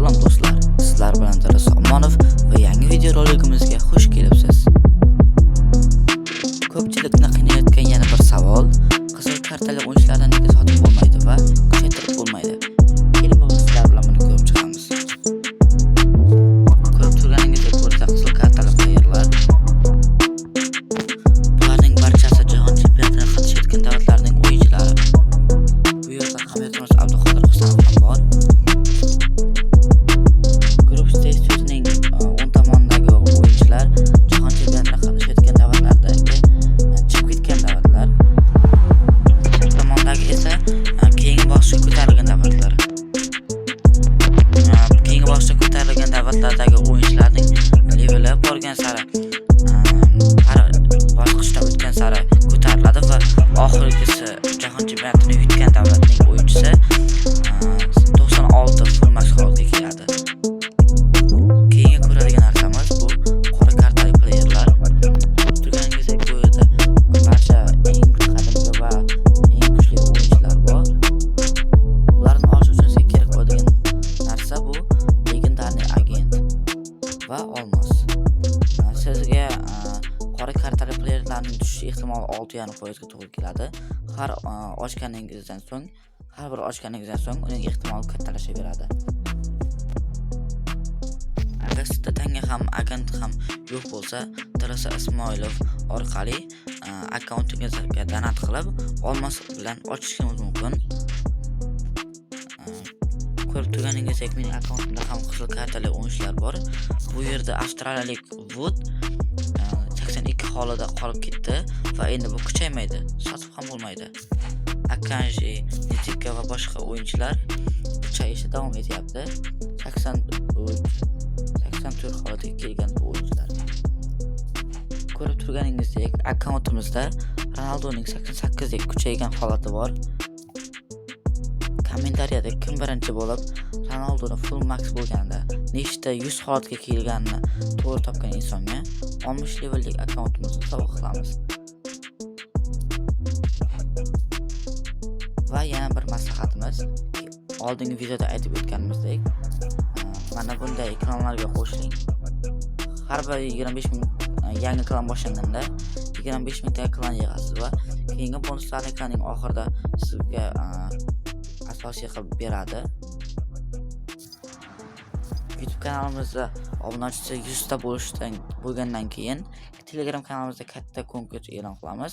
Salom do'stlar, sizlar bilan Daros Omonov va yangi videoroligimizga xush kelibsiz. Ko'pchilikni qiynayotgan yana bir savol: qizil kartali o'yinchilarni nega sotib bo'lmaydi va kuchaytirib bo'lmaydi? Keling, bugun sizlar bilan buni ko'rib chiqamiz. Ko'rib turganingizdek, bu yerda qizil kartali playerlar. Bularning barchasi jahon chempionatida qatnashayotgan davlatlarning o'yinchilari. Bu yerda hamyurtimiz Abduqodir Husanov ham bor. Group stage 4ning o'ng tomonidagi o'yinchilar jahon chempionatida qatnashayotgan davlatlardagi chiqib ketgan davlatlar. Chap tomondagi esa keyingi bosqichga ko'tarilgan davlatlar. Keyingi bosqichga ko'tarilgan davlatlardagi o'yinchilarning leveli borgan sari, har bosqichdan o'tgan sari ko'tariladi va oxirgisi, jahon chempionatini yutgan davlatning o'yinchisi 96 full max holatga keladi. Keyingi ko'radigan narsamiz bu qora kartali playerlar. Turganingizdek, bu yerda barcha eng qadimgi va eng kuchli o'yinchilar bor. Bularni olish uchun sizga kerak bo'ladigan narsa bu легендарный agent va olmos. Sizga qora kartali playerlarning tushishi ehtimoli 6,5% ga to'g'ri keladi. Har bir ochganingizdan so'ng uning ehtimoli kattalashaveradi. Agar sizda tanga ham, agent ham yo'q bo'lsa, Darasa Ismoilov orqali akkauntingizga donat qilib, olmos bilan ochishingiz mumkin. Ko'rib turganingizdek, mening akkauntimda ham qizil kartali o'yinchilar bor. Bu yerda avstraliyalik Wood 82 holida qolib ketdi va endi bu kuchaymaydi, sotib ham bo'lmaydi. Akanji, Nitika va boshqa o'yinchilar kuchayishi davom etyapti. 83, 84 holatiga kelgan bu o'yinchilar. Ko'rib turganingizdek, akkauntimizda Ronaldoning 88 dek kuchaygan holati bor. Kommentariyada kim birinchi bo'lib Ronaldoni full max bo'lganda nechta 100 holatga kelganini to'g'ri topgan insonga 60 levellik akkauntimizni sovg'a qilamiz. Va yana bir maslahatimiz, oldingi videoda aytib o'tganimizdek, mana bunday klanlarga qo'shiling. Har bir 25 ming yangi klan boshlanganda 25 mingta klan yig'asiz va keyingi bonuslarni klanning oxirida sizga asosiy qilib beradi. YouTube kanalimizda obunachisi 100 ta bo'lishdan bo'lgandan keyin Telegram kanalimizda katta konkurs e'lon qilamiz.